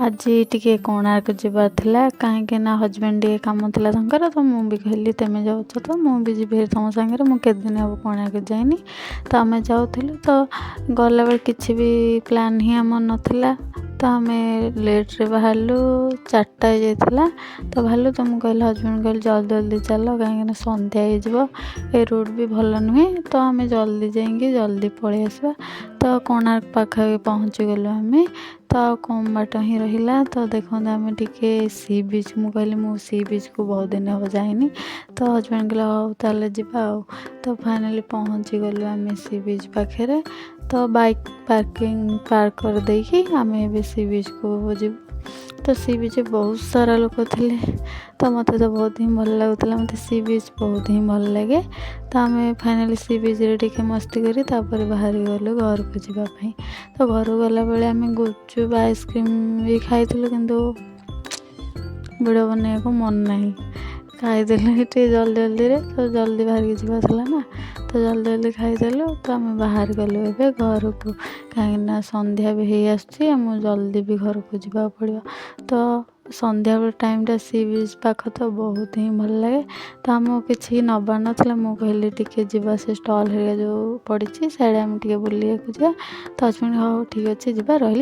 ଆଜି ଟିକେ କୋଣାର୍କ ଯିବାର ଥିଲା, କାହିଁକି ନା ହଜବେଣ୍ଡ ଟିକେ କାମ ଥିଲା ତାଙ୍କର। ତ ମୁଁ ବି କହିଲି, ତୁମେ ଯାଉଛ ତ ମୁଁ ବି ଯିବି ତୁମ ସାଙ୍ଗରେ। ମୁଁ କେତେ ଦିନ ହେବ କୋଣାର୍କ ଯାଇନି। ତ ଆମେ ଯାଉଥିଲୁ, ତ ଗଲାବେଳେ କିଛି ବି ପ୍ଲାନ୍ ହିଁ ଆମର ନଥିଲା। ତ ଆମେ ଲେଟ୍ରେ ବାହାରିଲୁ, 4ଟା ହେଇଯାଇଥିଲା ତ ବାହାରିଲୁ। ତ ମୁଁ କହିଲି, ହଜବେଣ୍ଡ କହିଲି, ଜଲ୍ଦି ଜଲ୍ଦି ଚାଲ, କାହିଁକିନା ସନ୍ଧ୍ୟା ହେଇଯିବ, ଏ ରୋଡ଼ ବି ଭଲ ନୁହେଁ। ତ ଆମେ ଜଲ୍ଦି ଯାଇକି ଜଲ୍ଦି ପଳେଇ ଆସିବା। ତ କୋଣାର୍କ ପାଖାପାଖି ପହଞ୍ଚିଗଲୁ ଆମେ, ତ ଆଉ କମ୍ ବାଟ ହିଁ ରହିଲା। ତ ଦେଖନ୍ତୁ, ଆମେ ଟିକେ ସି ବିଚ୍, ମୁଁ କହିଲି ମୁଁ ସି ବିଚ୍କୁ ବହୁତ ଦିନ ହେବ ଯାଇନି। ତ ହଜବେଣ୍ଡ କହିଲେ, ହଉ ତାହେଲେ ଯିବା ଆଉ। ତ ଫାଇନାଲି ପହଞ୍ଚିଗଲୁ ଆମେ ସି ବିଚ୍ ପାଖରେ। ତ ବାଇକ୍ ପାର୍କିଂ ପାର୍କ କରିଦେଇକି ଆମେ ଏବେ ସି ବିଚ୍କୁ ଯିବୁ। ତ ସି ବିଚ୍ରେ ବହୁତ ସାରା ଲୋକ ଥିଲେ। ତ ମୋତେ ତ ବହୁତ ହିଁ ଭଲ ଲାଗୁଥିଲା। ମୋତେ ସି ବିଚ୍ ବହୁତ ହିଁ ଭଲ ଲାଗେ। ତ ଆମେ ଫାଇନାଲି ସି ବିଚ୍ରେ ଟିକେ ମସ୍ତି କରି ତାପରେ ବାହାରି ଗଲୁ ଘରକୁ ଯିବା ପାଇଁ। ତ ଘରକୁ ଗଲାବେଳେ ଆମେ ଗୁପଚୁପ୍, ଆଇସ୍କ୍ରିମ୍ ବି ଖାଇଥିଲୁ, କିନ୍ତୁ ଭିଡ଼ିଓ ବନେଇବାକୁ ମନ ନାହିଁ। ଖାଇଦେଲୁ ଟିକେ ଜଲ୍ଦି ଜଲ୍ଦିରେ, ତ ଜଲ୍ଦି ବାହାରିକି ଯିବା ଥିଲା ନା, ତ ଜଲ୍ଦି ଜଲ୍ଦି ଖାଇଦେଲୁ। ତ ଆମେ ବାହାରି ଗଲୁ ଏବେ ଘରକୁ, କାହିଁକିନା ସନ୍ଧ୍ୟା ବି ହେଇ ଆସୁଛି, ଆମକୁ ଜଲ୍ଦି ବି ଘରକୁ ଯିବାକୁ ପଡ଼ିବ। ତ ସନ୍ଧ୍ୟାବେଳ ଟାଇମ୍ଟା ସି ବିଚ୍ ପାଖ ତ ବହୁତ ହିଁ ଭଲ ଲାଗେ। ତ ଆମକୁ କିଛି ନେବାର ନଥିଲା। ମୁଁ କହିଲି, ଟିକେ ଯିବା, ସେ ଷ୍ଟଲ୍ ହେରିକା ଯେଉଁ ପଡ଼ିଛି ସିଆଡ଼େ ଆମେ ଟିକେ ବୁଲିବାକୁ ଯିବା। ତ ହଜବେଣ୍ଡ, ହଉ ଠିକ୍ ଅଛି, ଯିବା, ରହିଲି।